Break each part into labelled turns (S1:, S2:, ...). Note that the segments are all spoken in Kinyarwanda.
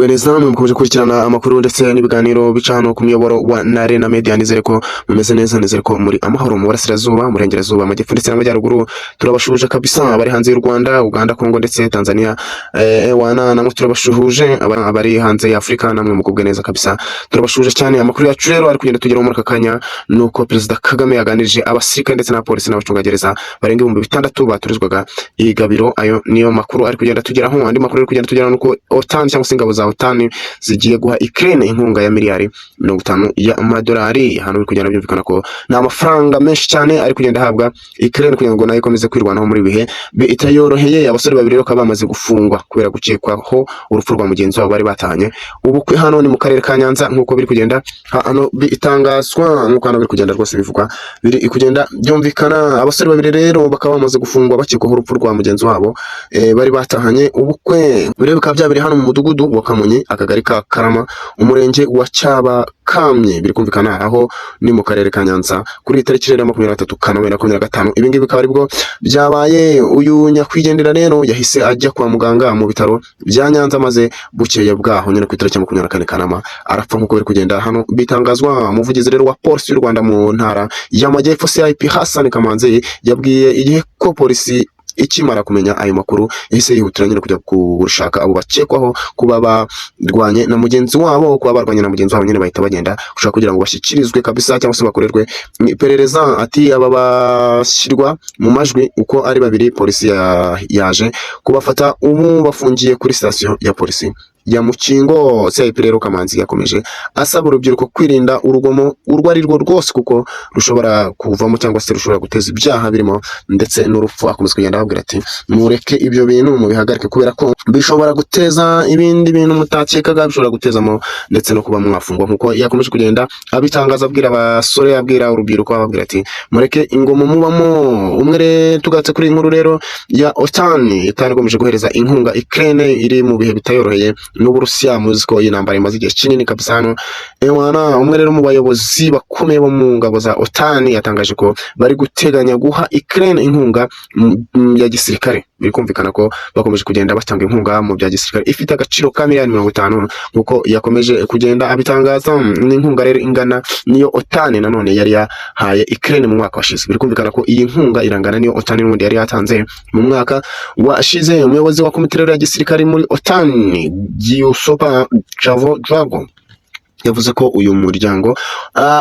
S1: Mwiriwe neza mwe mukomeje gukurikirana amakuru ndetse n'ibiganiro bica hano ku muyoboro wa Narena Media. Nizere ko mumeze neza, nizere ko muri amahoro mu burasirazuba, mu burengerazuba, amajyepfo ndetse n'amajyaruguru. Turabashuhuje kabisa abari hanze y'u Rwanda, Uganda, Congo ndetse Tanzania, wana namwe turabashuhuje. Abari hanze ya Afurika namwe mugubwe neza kabisa, turabashuhuje cyane. Amakuru yacu rero ari kugenda tugeraho muri aka kanya nuko Perezida Kagame yaganirije abasirikare ndetse n'abapolisi n'abacungagereza barenga 6000 baturizwaga i Gabiro. Ayo niyo makuru ari kugenda tugeraho. Andi makuru ari kugenda tugeraho nuko OTAN cyangwa se ingabo za OTAN zigiye guha Ukraine inkunga ya miliyari 50 y'amadolari. Hano biri kugenda byumvikana ko ni amafaranga menshi cyane ari kugenda ahabwa Ukraine kugira ngo nayo ikomeze kwirwanaho muri bihe bitayoroheye. Abasore babiri rero bakaba bamaze gufungwa kubera gukekwaho urupfu rwa mugenzi wabo bari batahanye ubukwe. Hano ni mu karere ka Nyanza, nk'uko biri kugenda hano bitangazwa, nk'uko hano biri kugenda rwose bivugwa, biri kugenda byumvikana. Abasore babiri rero bakaba bamaze gufungwa bakekwaho urupfu rwa mugenzi wabo bari batahanye ubukwe. Rero bikaba byabereye hano mu mudugudu wa Kamonyi, akagari ka Karama, umurenge wa Cyabakamye. Biri kumvikana aho ni mu karere ka Nyanza, kuri iyi tariki rero ya 23 Kanama 2025. Ibi ngibi bikaba aribwo byabaye. Uyu nyakwigendera rero yahise ajya kwa muganga mu bitaro bya Nyanza, maze bukeye bwaho nyine ku itariki ya 24 Kanama arapfa, nk'uko biri kugenda hano bitangazwa. Umuvugizi rero wa polisi y'u Rwanda mu ntara y'Amajyepfo, CIP Hassan Kamanzi, yabwiye Igihe ko polisi ikimara kumenya ayo makuru yahise yihutira nyine kujya gushaka abo bakekwaho kuba barwanye na mugenzi wabo. Kuba barwanye na mugenzi wabo nyine, bahita bagenda gushaka kugira ngo bashyikirizwe kabisa cyangwa se bakorerwe iperereza. Ati aba bashyirwa mu majwi uko ari babiri polisi yaje kubafata, ubu bafungiye kuri sitasiyo ya polisi ya Mukingo. CIP rero Kamanzi yakomeje asaba urubyiruko kwirinda urugomo urwo ari rwo rwose, kuko rushobora kuvamo cyangwa se rushobora guteza ibyaha birimo ndetse n'urupfu. Akomeza kugenda ababwira ati mureke ibyo bintu, mubihagarike, kubera ko bishobora guteza ibindi bintu mutakekaga, bishobora gutezamo ndetse no kuba mwafungwa, nkuko yakomeje kugenda abitangaza, abwira abasore, abwira urubyiruko, ababwira ati mureke ingoma mubamo. Umwe rero, tugatse kuri iyi nkuru rero ya OTAN. OTAN ikomeje guhereza inkunga Ukraine iri mu bihe bitayoroheye n'Uburusiya. Muzi ko iyi ntambara imaze igihe kinini kabisa hano. Ewana, umwe rero mu bayobozi bakomeye bo mu ngabo za OTAN yatangaje ko bari guteganya guha Ukraine inkunga ya gisirikare. Biri kumvikana ko bakomeje kugenda batanga inkunga mu bya gisirikare ifite agaciro ka miliyari 50, nkuko yakomeje kugenda abitangaza. N'inkunga rero ingana niyo OTAN nanone yari yahaye Ukraine mu mwaka washize. Biri kumvikana ko iyi nkunga irangana niyo OTAN n'ubundi yari yatanze mu mwaka washize. Umuyobozi wa komite rero ya gisirikare muri OTAN, Giuseppe Javo Drago, yavuze ko uyu muryango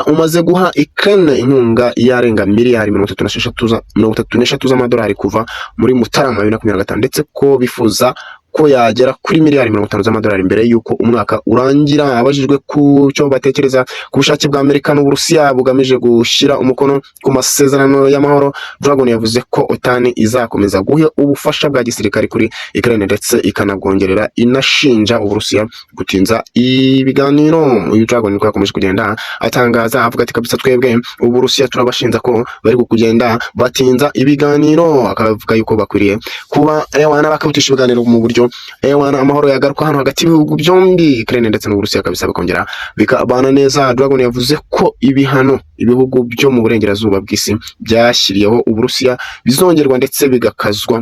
S1: umaze guha Ukraine inkunga yarenga miliyari 36 33 z'amadolari kuva muri Mutarama 2025, ndetse ko bifuza ko yagera kuri miliyari 50 z'amadolari mbere y'uko umwaka urangira. Abajijwe ku cyo batekereza ku bushake bwa Amerika n'Uburusiya bugamije gushyira umukono ku masezerano y'amahoro, Dragon yavuze ko OTAN izakomeza guha ubufasha bwa gisirikare kuri Ukraine ndetse ikanabwongerera, inashinja Uburusiya gutinza ibiganiro. Uyu Dragon niko yakomeje kugenda atangaza, avuga ati kabisa twebwe Uburusiya turabashinja ko bari kugenda batinza ibiganiro, akavuga yuko bakwiriye kuba ewana bakabitisha ibiganiro mu buryo ewana amahoro yagaruka hano hagati y'ibihugu byombi, Ukraine ndetse n'Uburusiya, kabisa bakongera bikabana neza. Dragon yavuze ko ibihano ibihugu byo mu burengerazuba bw'isi byashyiriyeho Uburusiya bizongerwa ndetse bigakazwa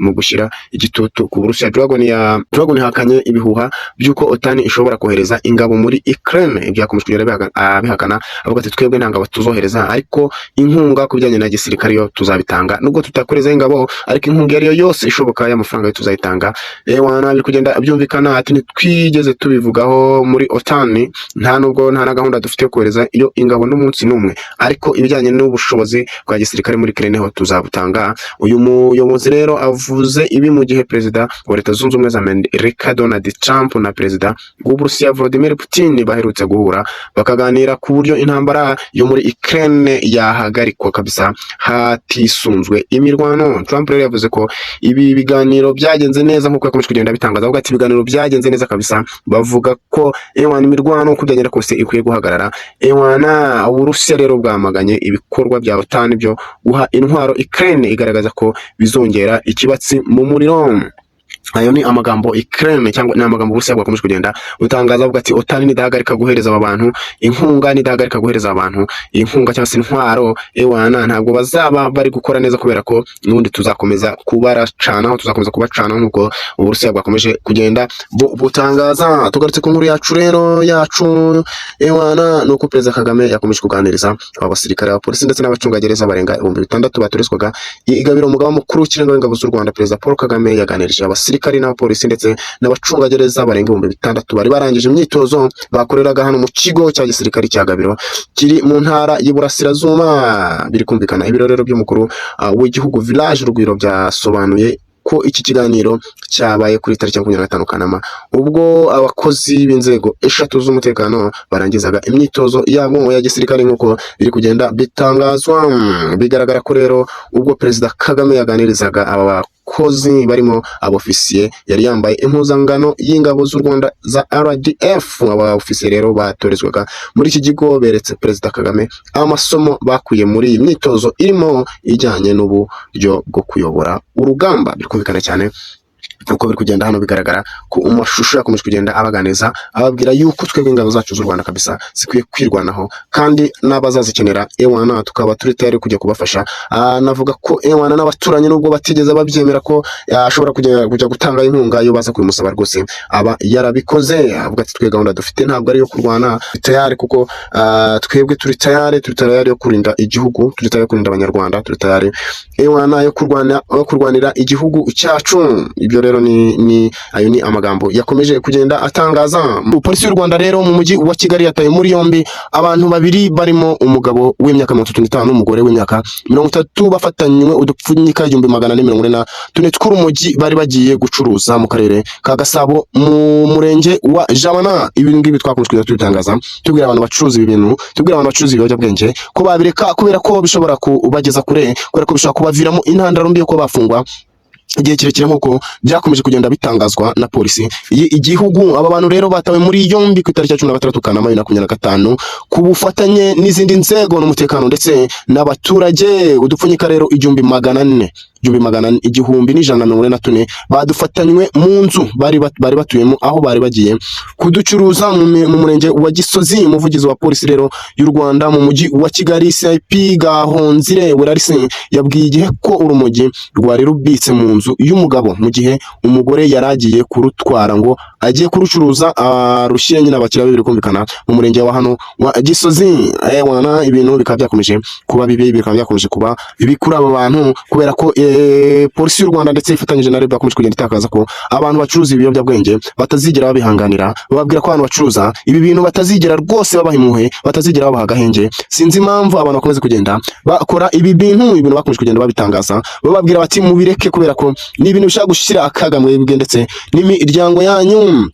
S1: mu gushyira igitutu ku Burusiya. Dragon yahakanye ibihuha by'uko OTAN ishobora kohereza ingabo muri Ukraine. Ibyo yakomeje kugenda abihakana, avuga ati twebwe nta ngabo tuzohereza, ariko inkunga ku bijyanye na gisirikare yo tuzabitanga, nubwo tutakohereza ingabo, ariko inkunga iyo ari yo yose ishoboka y'amafaranga yo tuzayitanga. Ewana, biri kugenda byumvikana. Ati ntitwigeze tubivugaho muri OTAN, nta nubwo nta na gahunda dufite yo kohereza iyo ingabo n'umunsi n'umwe, ariko ibijyanye n'ubushobozi bwa gisirikare muri Ukraine ho tuzabutanga. Uyu muyobozi rero avuze ibi mu gihe perezida wa Leta Zunze Ubumwe za Amerika Donald Trump na perezida w'Uburusiya Vladimir Putin baherutse guhura bakaganira ku buryo intambara yo muri Ukraine yahagarikwa kabisa hatisunzwe imirwano. Trump rero yavuze ko ibi biganiro byagenze neza, nk'uko yakomeje kugenda bitangaza, avuga ati ibiganiro byagenze neza kabisa, bavuga ko ewana imirwano uko byagenda kose ikwiye guhagarara. Ewana, Uburusiya rero bwamaganye ibikorwa bya OTAN byo guha intwaro Ukraine, igaragaza ko bizongera ikibatsi mu muriro. Ayo ni amagambo Ukraine, cyangwa ni amagambo Uburusiya bwakomeje kugenda butangaza, avuga ati OTAN nidahagarika guhereza aba bantu inkunga, nidahagarika guhereza abantu inkunga cyangwa se intwaro, ewana ntabwo bazaba bari gukora neza, kubera ko n'ubundi tuzakomeza kubaracanaho, tuzakomeza kubacanaho, nk'uko Uburusiya bwakomeje kugenda butangaza. Tugarutse ku nkuru yacu rero yacu, ewana, ni uko Perezida Kagame yakomeje kuganiriza aba basirikare, abapolisi ndetse n'abacungagereza barenga 6000 batorezwaga i Gabiro. Umugaba mukuru w'Ikirenga w'Ingabo z'u Rwanda, Perezida Paul Kagame, yaganirije abasirikari n'abapolisi ndetse n'abacungagereza barenga 6000 bari barangije imyitozo bakoreraga hano mu kigo cya gisirikari cya Gabiro kiri mu Ntara y'Iburasirazuba. Biri kumvikana, ibiro rero by'umukuru w'igihugu, Village Urugwiro, byasobanuye ko iki kiganiro cyabaye kuri tariki ya 25 Kanama, ubwo abakozi b'inzego eshatu z'umutekano barangizaga imyitozo yabo ya gisirikare, nk'uko biri kugenda bitangazwa. Bigaragara ko rero ubwo Perezida Kagame yaganirizaga aba bakozi barimo abofisiye, yari yambaye impuzangano y'ingabo z'u Rwanda za RDF. Aba ofisiye rero batorezwaga muri iki kigo beretse Perezida Kagame amasomo bakuye muri iyi myitozo, irimo ijyanye n'uburyo bwo kuyobora urugamba. Biri kumvikana cyane uko biri kugenda hano bigaragara ku mashusho, yakomeje kugenda abaganiza, ababwira yuko twebwe ingabo zacu z'u Rwanda kabisa zikwiye kwirwanaho, kandi n'abazazikenera, ewana, tukaba turi tayari kujya kubafasha. Navuga ko ewana n'abaturanyi, nubwo batigeze babyemera, ko ashobora kujya gutanga inkunga iyo baza kubimusaba, rwose aba yarabikoze. Avuga ati twe gahunda dufite ntabwo ari iyo kurwana, tayari kuko twebwe turi tayari yo kurinda igihugu, turi tayari yo kurinda Abanyarwanda, turi tayari, ewana, yo kurwana, yo kurwanira igihugu cyacu. Ibyo rero ni ayo ni amagambo yakomeje kugenda atangaza. Polisi y'u Rwanda rero mu Mujyi wa Kigali yataye muri yombi abantu babiri barimo umugabo w'imyaka 35 n'umugore w'imyaka 30, bafatanywe udupfunyika 1444 tw'urumogi bari bagiye gucuruza mu Karere ka Gasabo, mu Murenge wa Jabana. Ibi ngibi twakomeje kugenda tubitangaza, tubwira abantu bacuruza ibi bintu, tubwira abantu bacuruza ibiyobyabwenge ko babireka, kubera ko bishobora kubageza kure, kubera ko bishobora kubaviramo intandaro mbi yo kuba bafungwa igihe kirekire, nk'uko byakomeje kugenda bitangazwa na polisi iyi igihugu. Aba bantu rero batawe muri yombi ku itariki ya 16 Kanama 2025 ku bufatanye n'izindi nzego n'umutekano ndetse n'abaturage. Udupfunyika rero 1400, 1144 badufatanywe mu nzu bari batuyemo, aho bari bagiye kuducuruza mu Murenge wa Gisozi. Umuvugizi wa polisi rero y'u Rwanda mu Mujyi wa Kigali, CIP Gahonzire Werarisi, yabwiye Igihe ko urumogi rwari rubitse mu nzu y'umugabo, mu gihe umugore yari agiye kurutwara ngo agiye kurucuruza, arushyire nyine abakiriya be. Biri kumvikana mu murenge wa hano wa Gisozi. Ewana, ibintu bikaba byakomeje kuba bibi, bikaba byakomeje kuba bibi kuri aba bantu, kubera ko polisi y'u Rwanda ndetse ifatanyije na RIB bakomeje kugenda itakaza ko abantu bacuruza ibiyobyabwenge batazigera babihanganira. Bababwira ko abantu bacuruza ibi bintu batazigera rwose babaha impuhwe, batazigera babaha agahenge. Sinzi impamvu abantu bakomeza kugenda bakora ibi bintu. Ibintu bakomeje kugenda babitangaza, bababwira bati mubireke, kubera ko ni ibintu bishobora gushyira akaga mwebwe ndetse n'imiryango yanyu.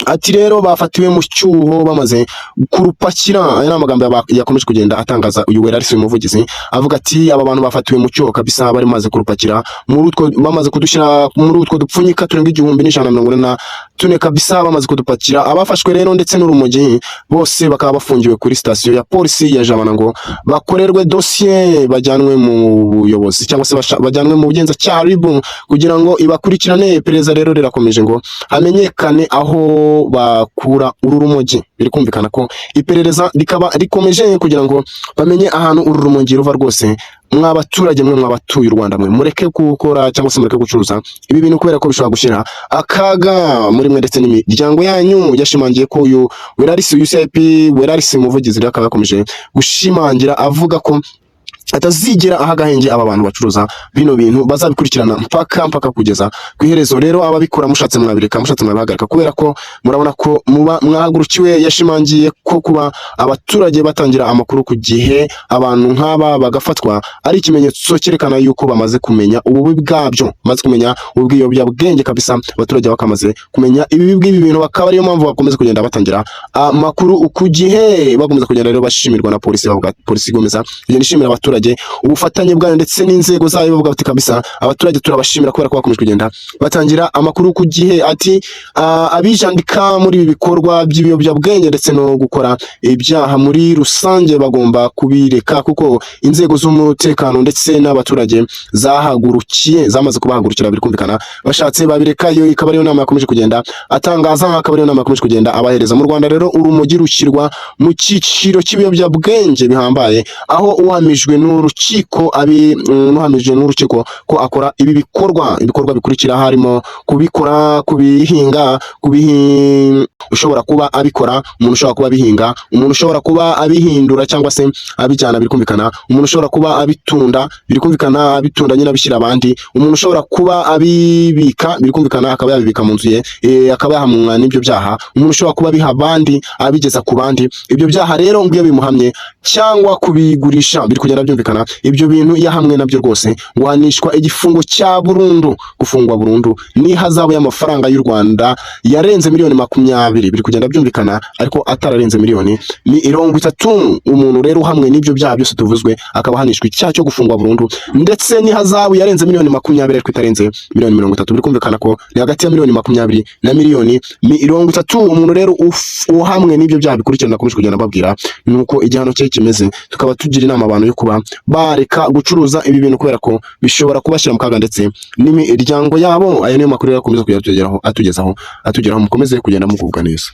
S1: Ati rero bafatiwe mu cyuho bamaze kurupakira. Aya ni amagambo yakomeje kugenda atangaza uyu Werarisi, uyu muvugizi, avuga ati aba bantu bafatiwe mu cyuho kabisa, bari bamaze kurupakira muri utwo, bamaze kudushyira muri utwo dupfunyika turenga 1144 kabisa, bamaze kudupakira. Abafashwe rero ndetse n'urumogi bose bakaba bafungiwe kuri sitasiyo ya polisi ya Jabana ngo bakorerwe dosiye, bajyanwe mu buyobozi cyangwa se bajyanwe mu bugenzacyaha, RIB, kugira ngo ibakurikirane. Iperereza rero rirakomeje ngo hamenyekane aho bakura uru rumogi. Biri kumvikana ko iperereza rikaba rikomeje kugira ngo bamenye ahantu uru rumogi ruva. Rwose mwa baturage mwe, mwabatuye u Rwanda mwe, mureke gukora cyangwa se mureke gucuruza ibi bintu, kubera ko bishobora gushyira akaga muri mwe ndetse n'imiryango yanyu. Yashimangiye ko uyu Werarisi, uyu CIP Werarisi umuvugizi rero, akaba yakomeje gushimangira avuga ko atazigera aha agahenge aba bantu bacuruza bino bintu, bazabikurikirana mpaka mpaka kugeza ku iherezo. Rero ababikora, mushatse mwabireka, mushatse mwabihagarika, kubera ko murabona ko muba mwahagurukiwe. Yashimangiye ko kuba abaturage batangira amakuru ku gihe, abantu nk'aba bagafatwa, ari ikimenyetso cyerekana yuko bamaze kumenya ububi bwabyo, bamaze kumenya ubwiyobyabwenge kabisa. Abaturage bakamaze kumenya ibibi bw'ibi bintu, bakaba ariyo mpamvu bakomeza kugenda batangira amakuru ku gihe. Bakomeza kugenda rero bashimirwa na polisi, bavuga polisi igomeza kugenda ishimira abaturage. abaturage ubufatanye bwayo ndetse n'inzego zayo, bavuga bati kabisa abaturage turabashimira kubera ko bakomeje kugenda batangira amakuru ku gihe. Ati abijandika muri ibi bikorwa by'ibiyobyabwenge ndetse no gukora ibyaha muri rusange bagomba kubireka, kuko inzego z'umutekano ndetse n'abaturage zahagurukiye, zamaze kubahagurukira. Biri kumvikana bashatse babireka. Iyo ikaba ariyo nama yakomeje kugenda atangaza, akaba ariyo nama yakomeje kugenda abahereza. Mu Rwanda rero, urumogi rushyirwa mu cyiciro cy'ibiyobyabwenge bihambaye, aho uhamijwe n'urukiko ko akora ibi bikorwa, ibikorwa bikurikira harimo kubikora, kubihinga, ushobora kuba abikora, umuntu ushobora kuba abihinga, umuntu ushobora kuba abihindura cyangwa se abijyana, biri kumvikana, umuntu ushobora kuba abitunda, biri kumvikana, abitunda nyine abishyira abandi, umuntu ushobora kuba abibika, biri kumvikana, akaba yabibika mu nzu ye, akaba yahamwa n'ibyo byaha, umuntu ushobora kuba abiha abandi, abigeza ku bandi. Ibyo byaha rero ngo iyo bimuhamye, cyangwa kubigurisha, biri kugenda byumvikana, ibyo bintu iyo ahamwe nabyo rwose guhanishwa igifungo cya burundu, gufungwa burundu n'ihazabu y'amafaranga y'u Rwanda yarenze miliyoni 20, biri kugenda byumvikana, ariko atararenze miliyoni 30. Umuntu rero uhamwe n'ibyo byaha byose tuvuzwe akaba ahanishwa icyaha cyo gufungwa burundu ndetse n'ihazabu yarenze miliyoni 20 ariko itarenze miliyoni 30. Biri kumvikana ko ni hagati ya miliyoni 20 na miliyoni 30. Umuntu rero uhamwe n'ibyo byaha bikurikirana nakomeje kugenda mbabwira, nuko igihano cye kimeze. Tukaba tugira inama abantu yo kuba bareka gucuruza ibi bintu kubera ko bishobora kubashyira mu kaga ndetse n'imiryango yabo. Aya niyo makuru rero akomeza kujya atugezaho, atugeraho. Mukomeze kugenda mugubwa neza.